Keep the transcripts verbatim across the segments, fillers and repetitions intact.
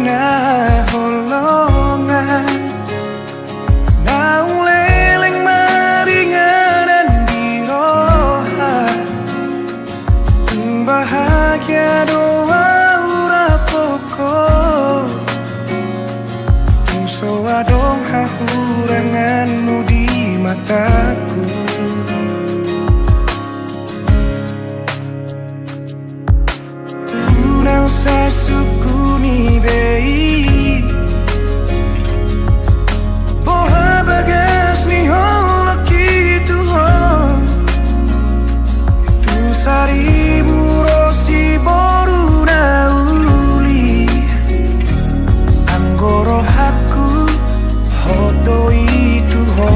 na holongan, naung leleng maringanan di roha. Tung bahagia do ahu rap ho, tung so adong hahuranganmu di mataku. Unang sasungkun i be i, boha bagas ni holongki tu ho. Tung saribu ro siboru na uli, anggo rohangku hot do i tu ho.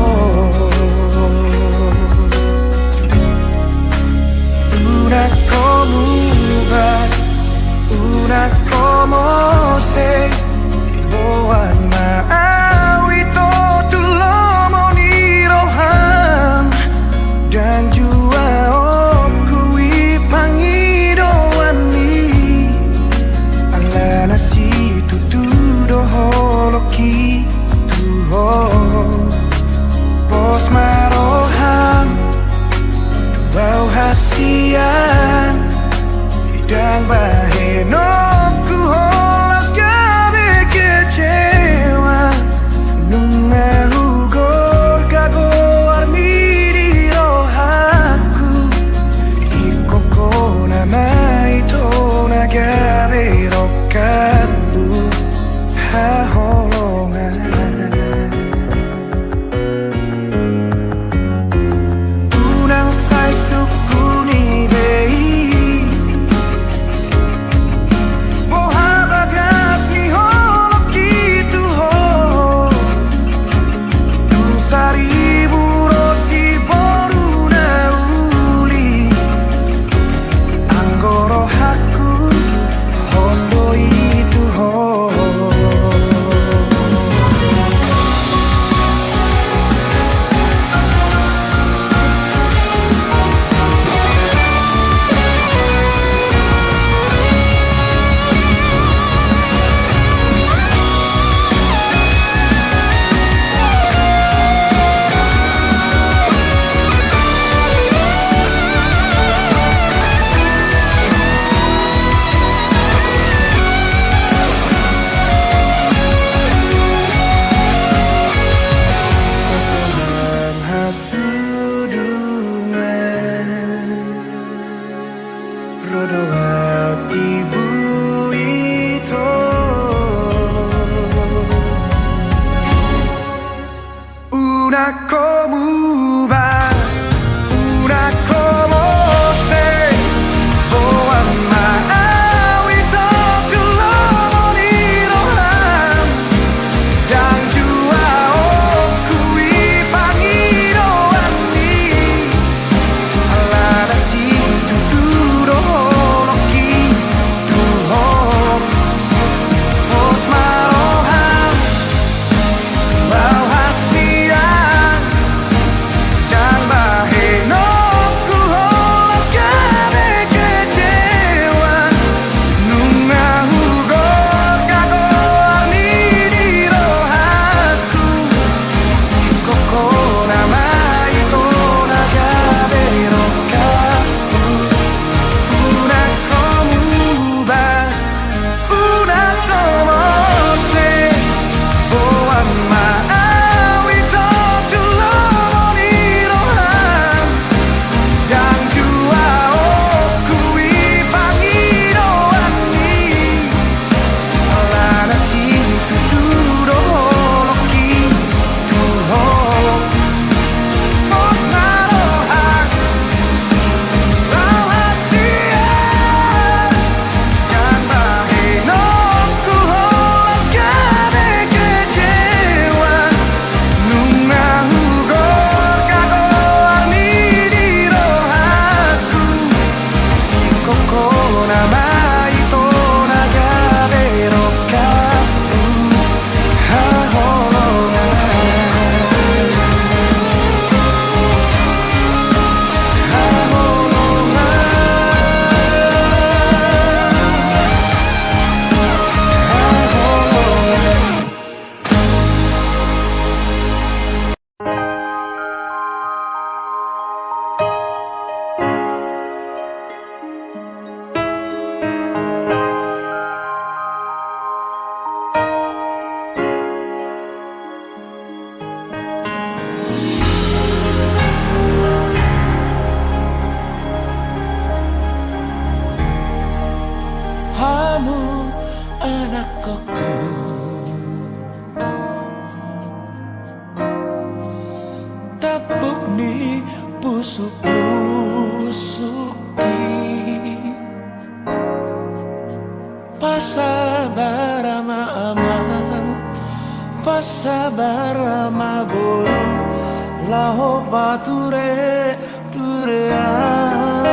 Sabar ma boru laho pature-turean.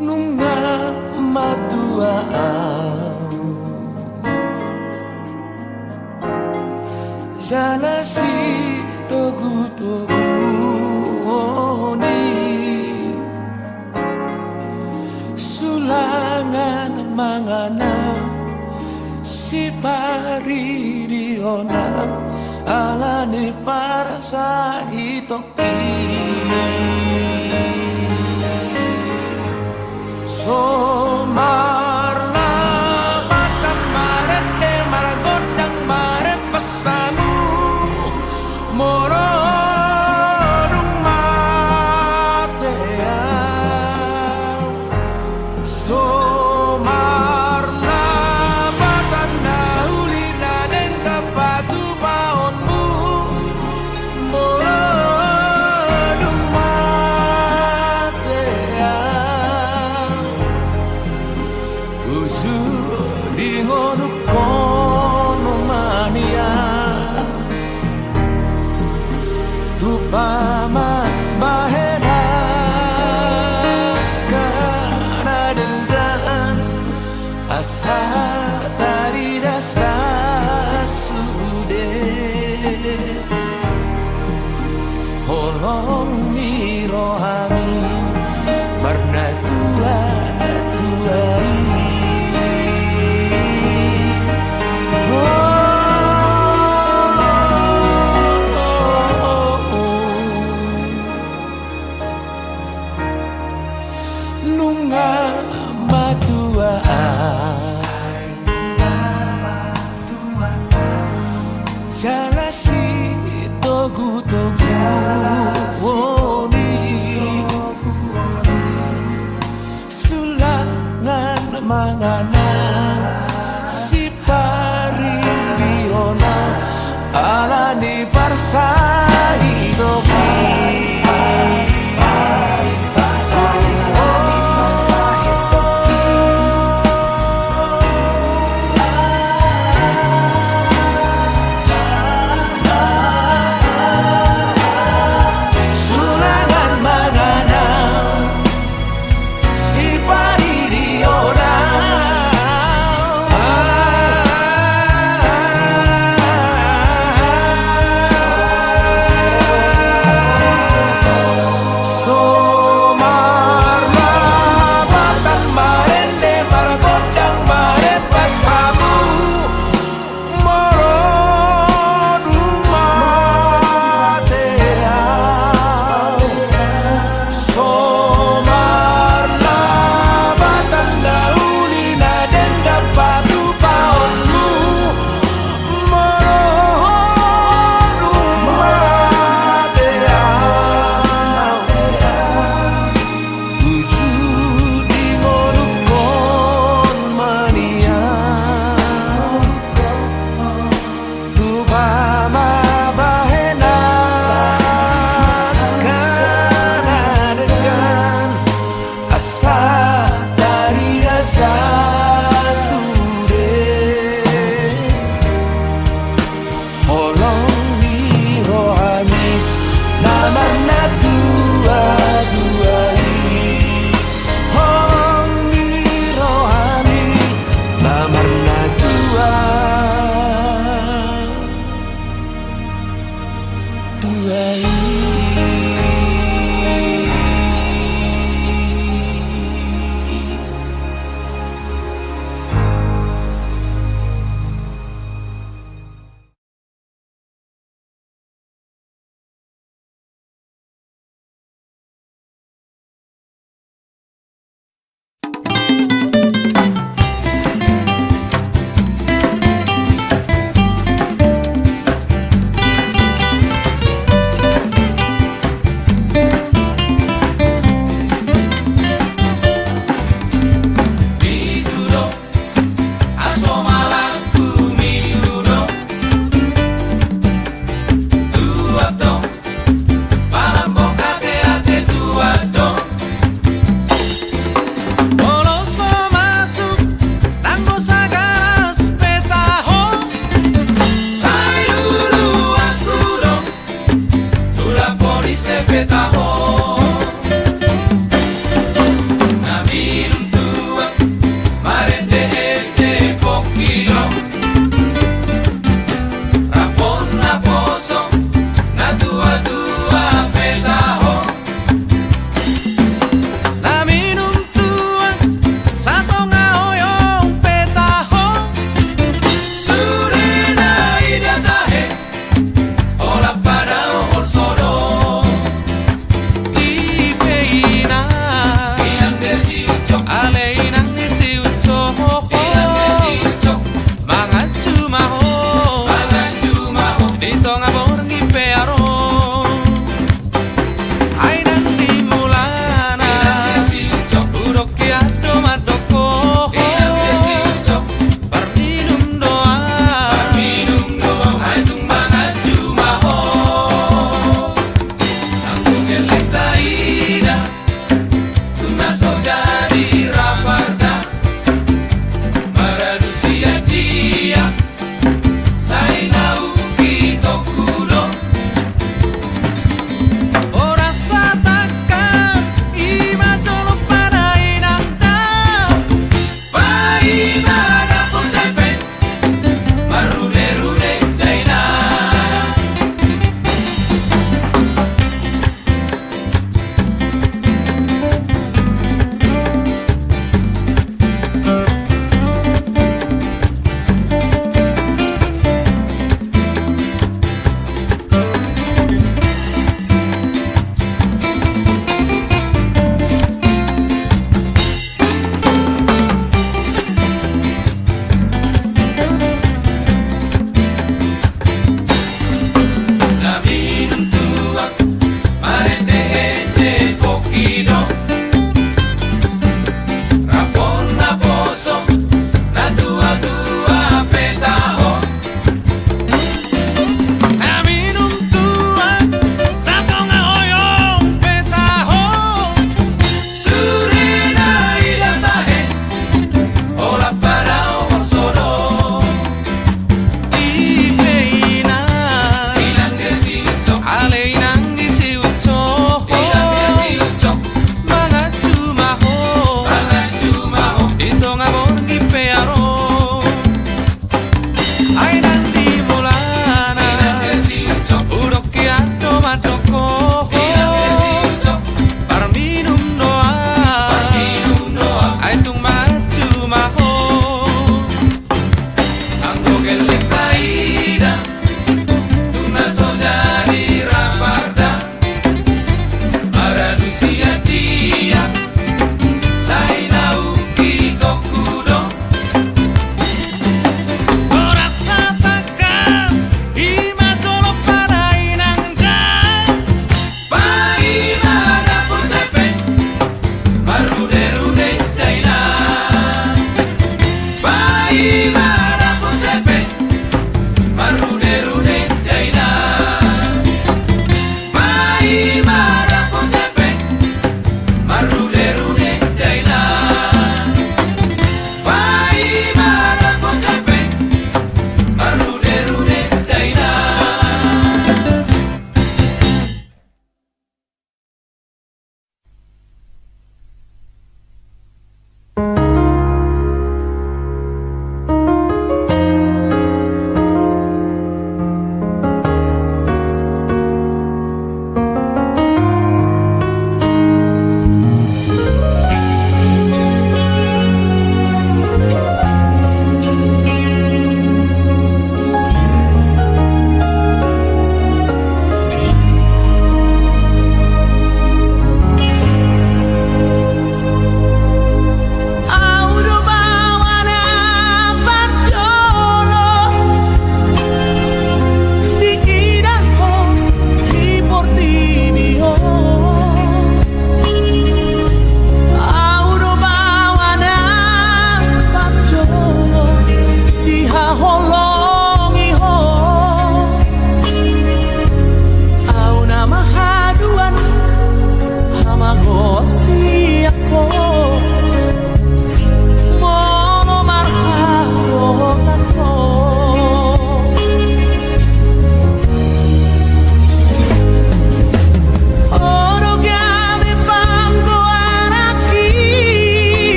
Nunga matua ahu jala sitogu-toguon i. Sulangan mangan ahu, siparidion ahu ala ni parsahitongki. So marlapatan marende margondang marende, pesanmu molo dung mate ahu. So marlapatan na uli na denggan patupaonmu molo dung mate ahu. Uju dingonukkon ma nian tu paman bahen angka na denggan, asa tarida sasude holong ni rohami marnatua-tua i. Oh, oh, oh, oh. Nunga matua ahu jala sitogu-toguon i. Sulangan mangan ahu, siparidion ahu ala ni parsahitongki. Sulangan mangan ahu, siparidion ahu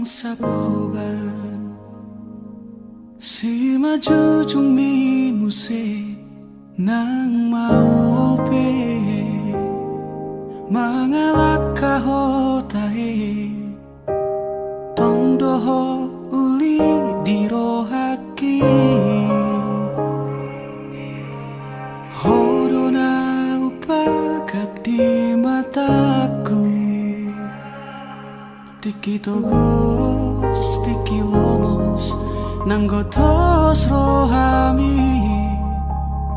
Sapuban, simanjujungmi muse nang maol pe, mangalangka ho tahe, tong do ho uli di rohangki. Ho do na hupagak di matangku. Tingki togos, tingki lomos, nanggo tos rohami,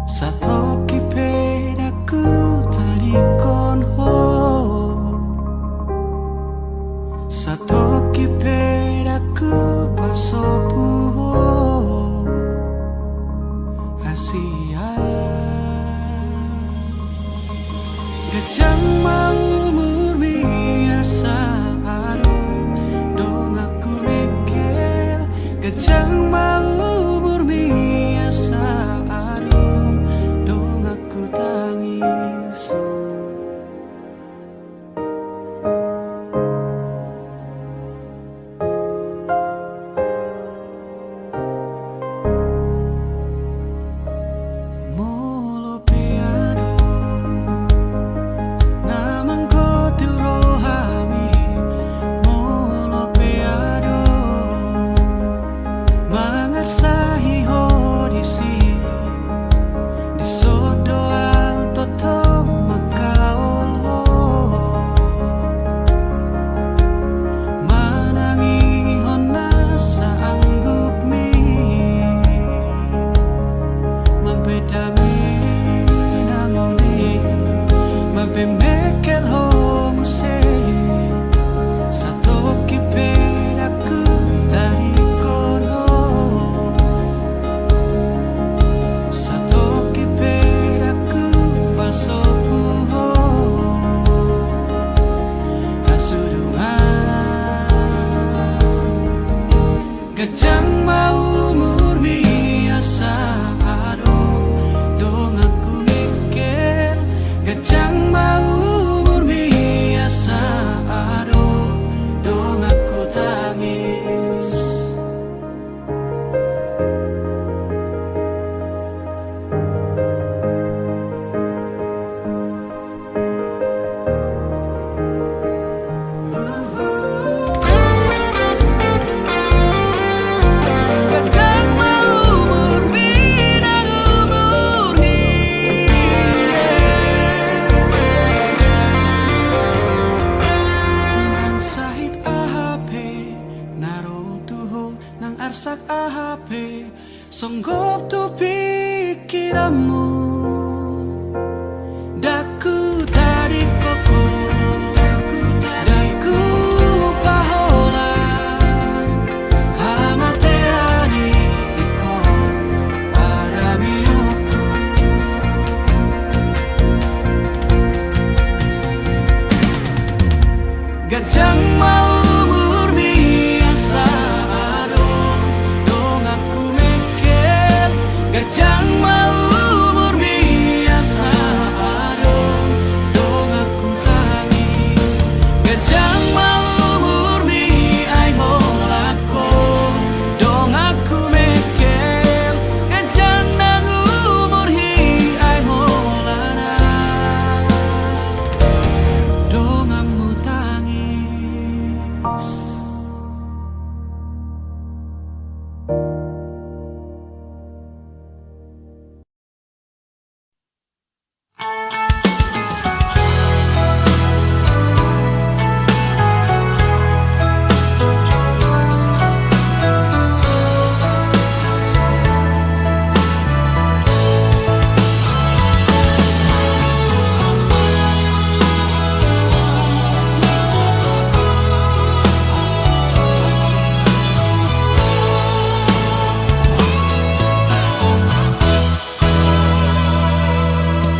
satongkin pe ndang hutadingkon ho, satongkin pe ndang hupasobu ho. Asi ahu. Ganjang ma umurmi asa adong donganku Mengkel. Ganjang ma umurmi asa adong donganku Tangis. Molo pe adong na manggotil rohami, molo pe adong mangarsahi ho disi, dison do ahu tongtong mangkaol ho. Manang ihon nasa anggukmi, mambahen dame nang uli, mambahen Mengkel ho muse, satongkin pe ndang hutadingkon ho. Satongkin pe ndang hupasobu ho. Hasudungan. Ganjang ma umurmi asa adong donganku Mengkel. Ganjang ma umurmi asa adong donganku Tangis. Ganjang ma umurmi nang umur hi. Nang sahit aha pe na ro tu ho, nang arsak aha pe songgop tu pingkiranmu, ndang hutadingkon ho, ndang hupaholang hamatean i ingkon pardamehonku. Ganjang ma umurmi asa adong donganku Mengkel. Ganjang ma umurmi asa adong donganku Tangis. Ganjang ma umurmi ai holan ho donganku Mengkel. Ganjang nang umur hi ai holan ahu donganmu Tangis.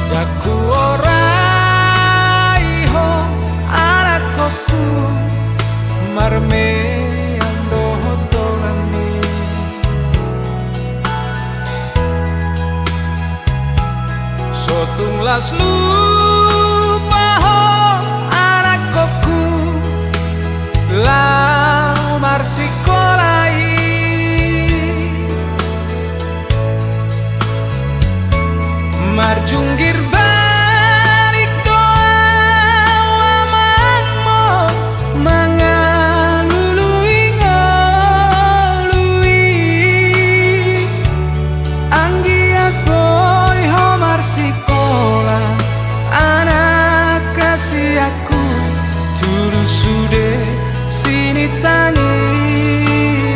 Ndang huorai ho anakhonhu, marmean dohot donganmi. So tung las lupa ho anakhonhu, laho mar Tung gir balik do au amangmu mangalului ngolu i. Anggiat boi ho marsikola anak hasianku, tutu sude sinita ni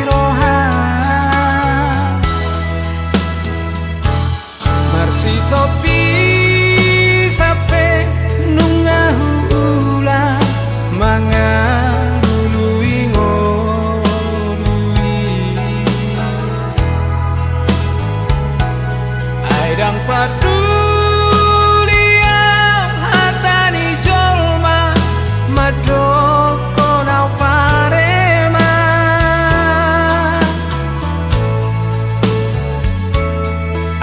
roha. Marsitopi sampe nunga huula mangalului ngolu i. Ai ndang paduli au hata ni jolma mandok ho na pareman.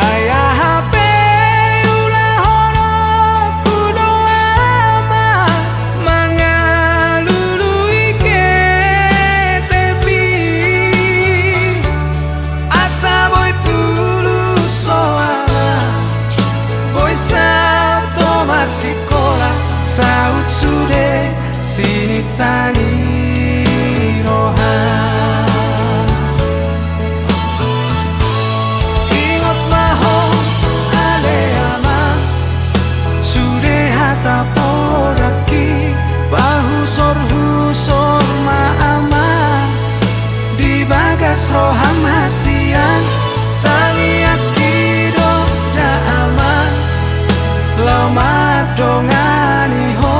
Ai aha pe ulahononku do ama mangalului ketepi. Asa boi tulus ho ama, boi saut ho marsikola, saut sude sinita ni roha. Ingot ma ho ale ama, sude hata podangki, pahusorhusor ma ama, di bagas roham hasian, tangiangki do da ama, laho mandongani ho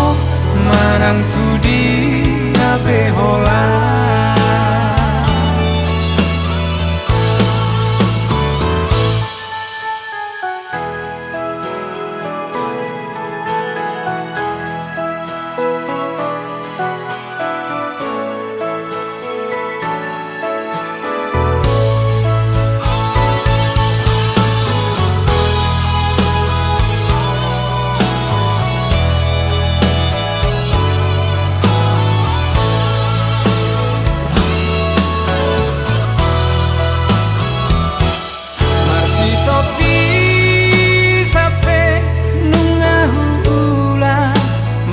manang tu dia pe holan. Marsitopi sampe nunga huula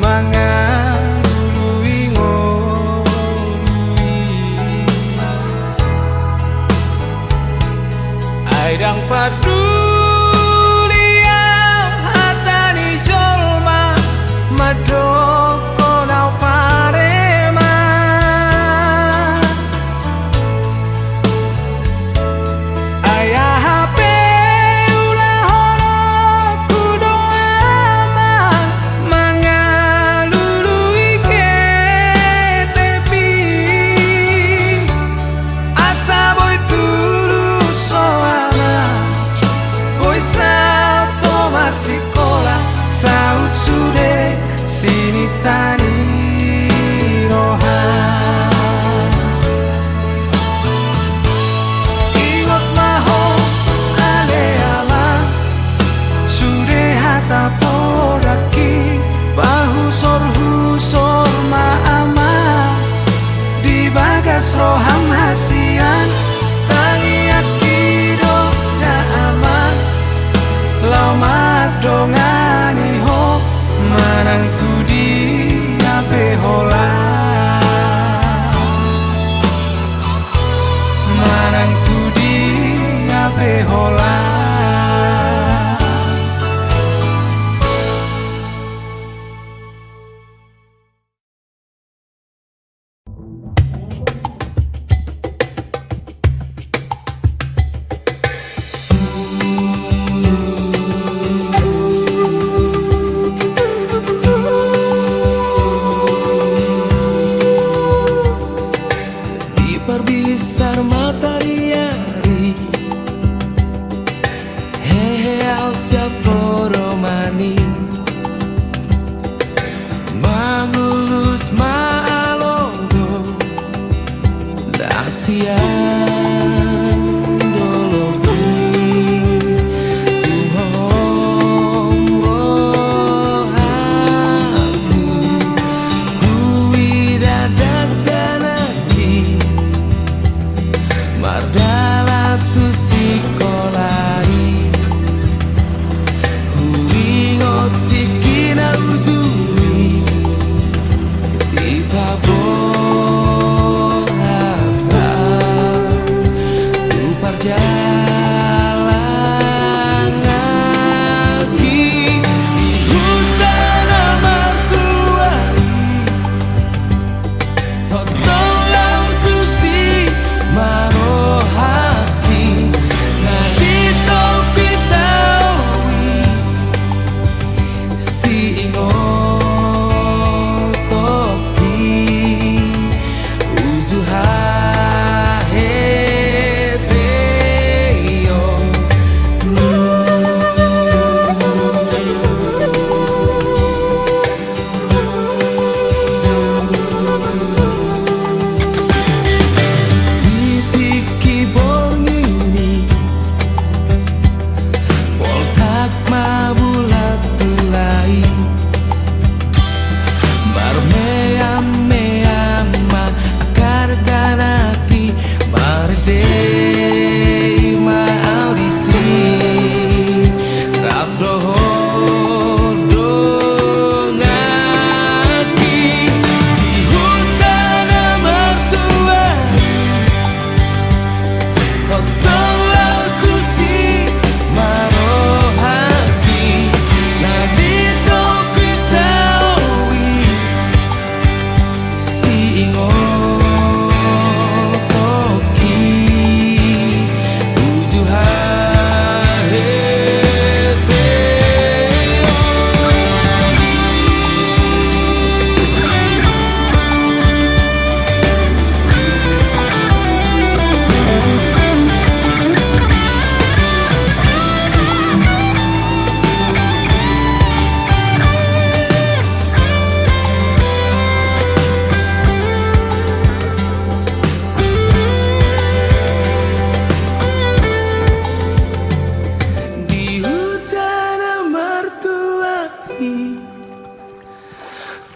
mangalului ngolu i. Ai ndang paduli au hata ni jolma mandok ho na pareman. Ai aha pe ulahononku do ama mangalului ketepi. Asa boi tulus ho ama, boi saut ho marsikola, saut sude sinita ni roha. Ingot ma ho ale ama, sude hata podangki, pahusorhusor ma ama, di bagas roham hasian, tangiangki do da ama, laho mandongani ho manang tu dia pe holan. Manang tu dia pe holan. Di parbisar mataniari, hehe au sian podoman i, mangulus ma alo do na sian dolok i. Tung hom rohangku huida dakdanak i, mardalan tu sikola i. Hu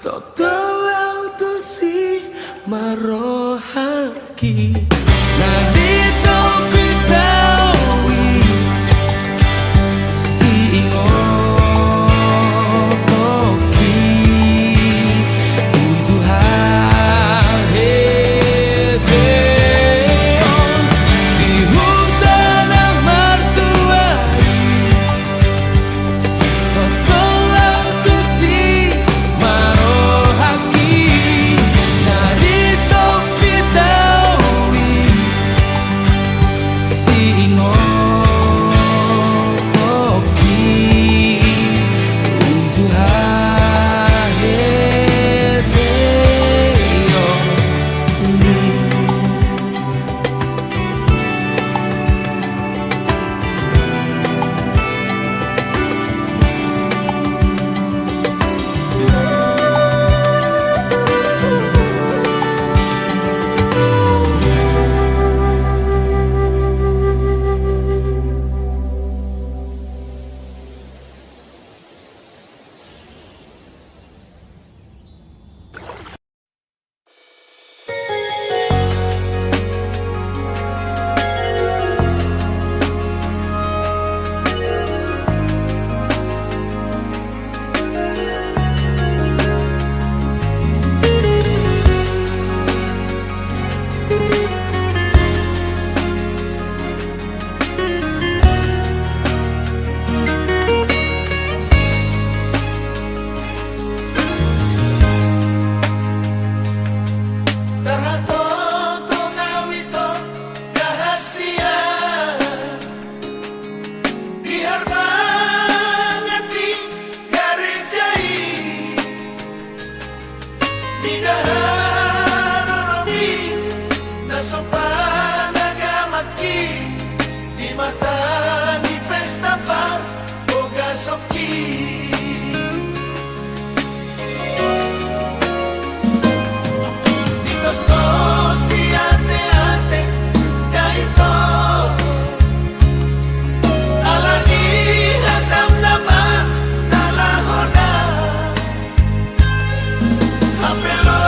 Totol au tusi marohaki, na di topi tau i siingotoki uju haheteon di huta na martua i. Totol au tusi marohaki, na di topi tau i siingotoki uju haheteon. Tarhatotong au ito, rahasia di harbangan ni gareja i. Mida haroromi na so panagamakki di mata ni pesta parbogasonki. Ditostos siateate da ito ala ni hatam na mandalahona. Hape lo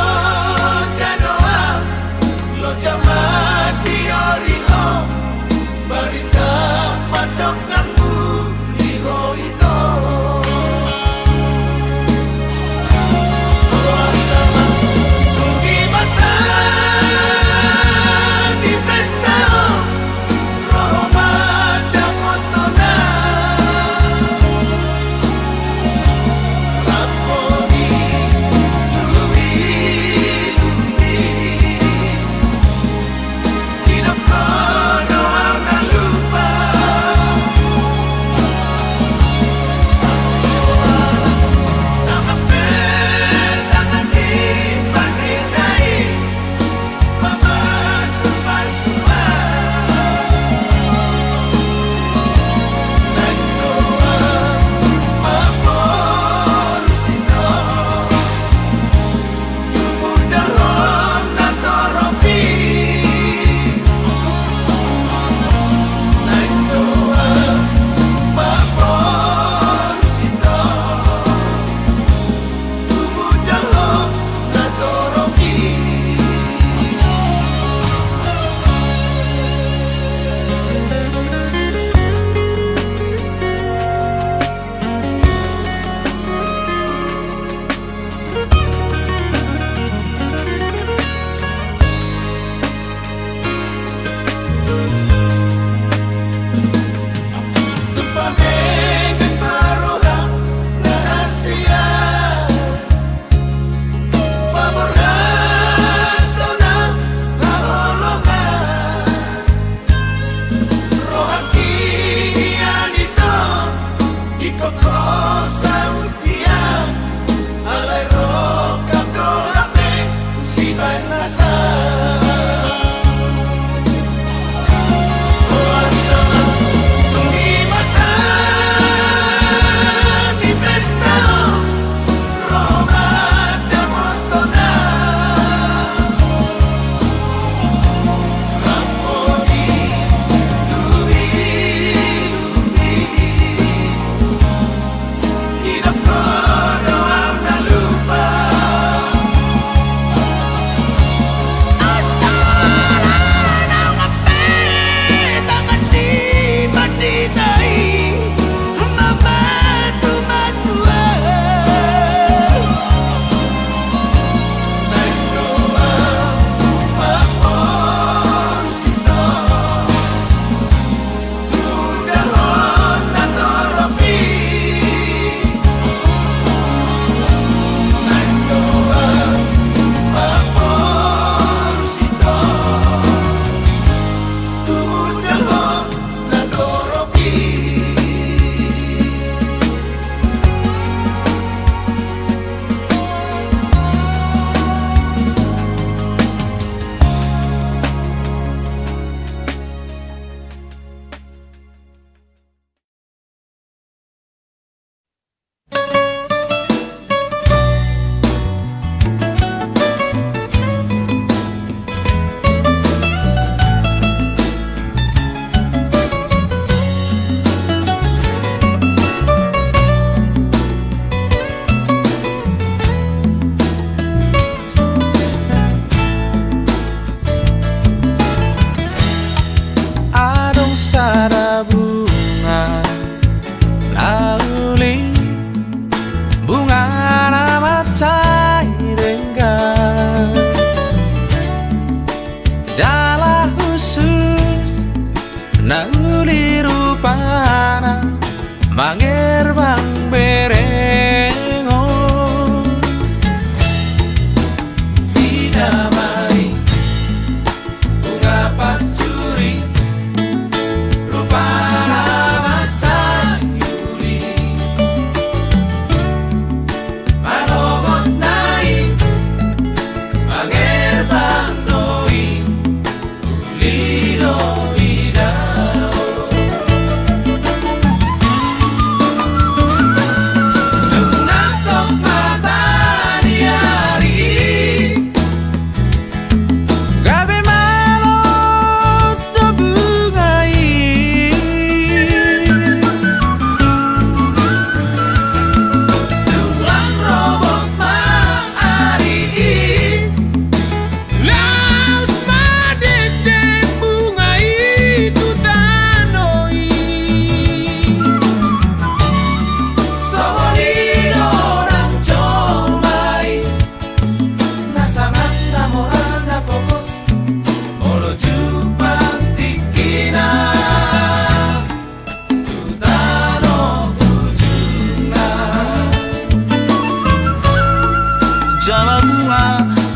Jala muha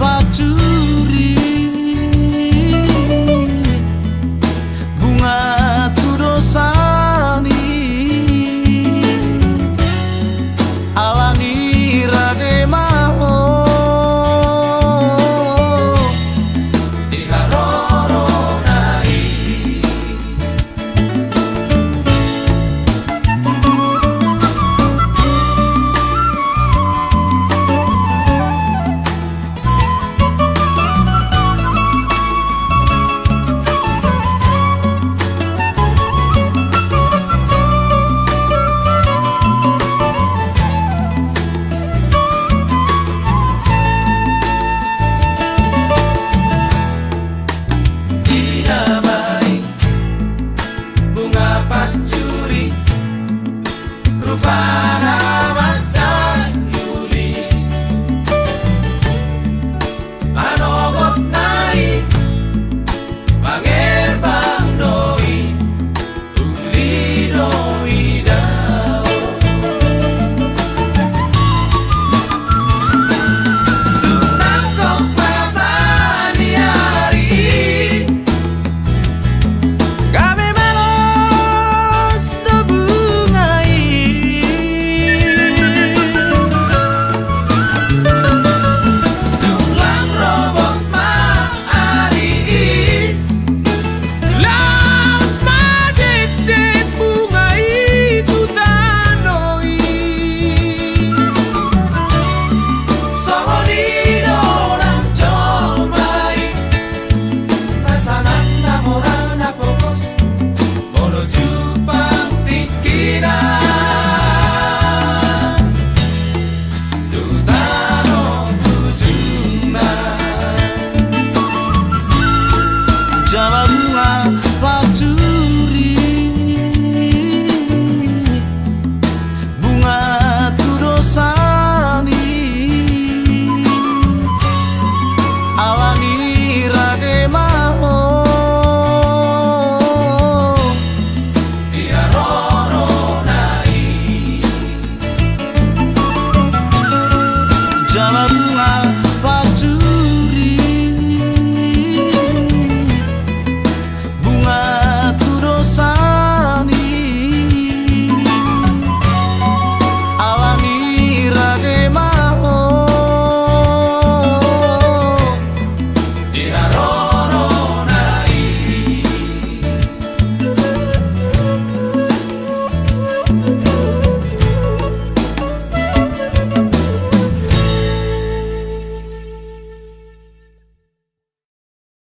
pancur